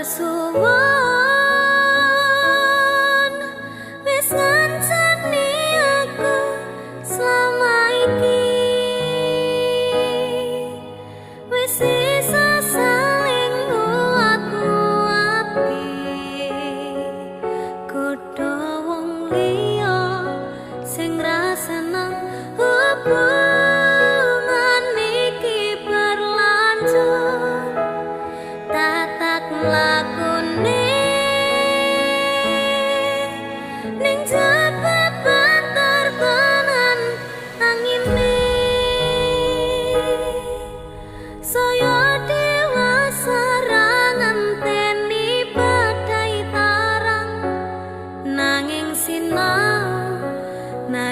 Suwun wis ngancani aku selama iki, wis iso saling nguat-nguati. Godho wong liya sing ra seneng hubungan.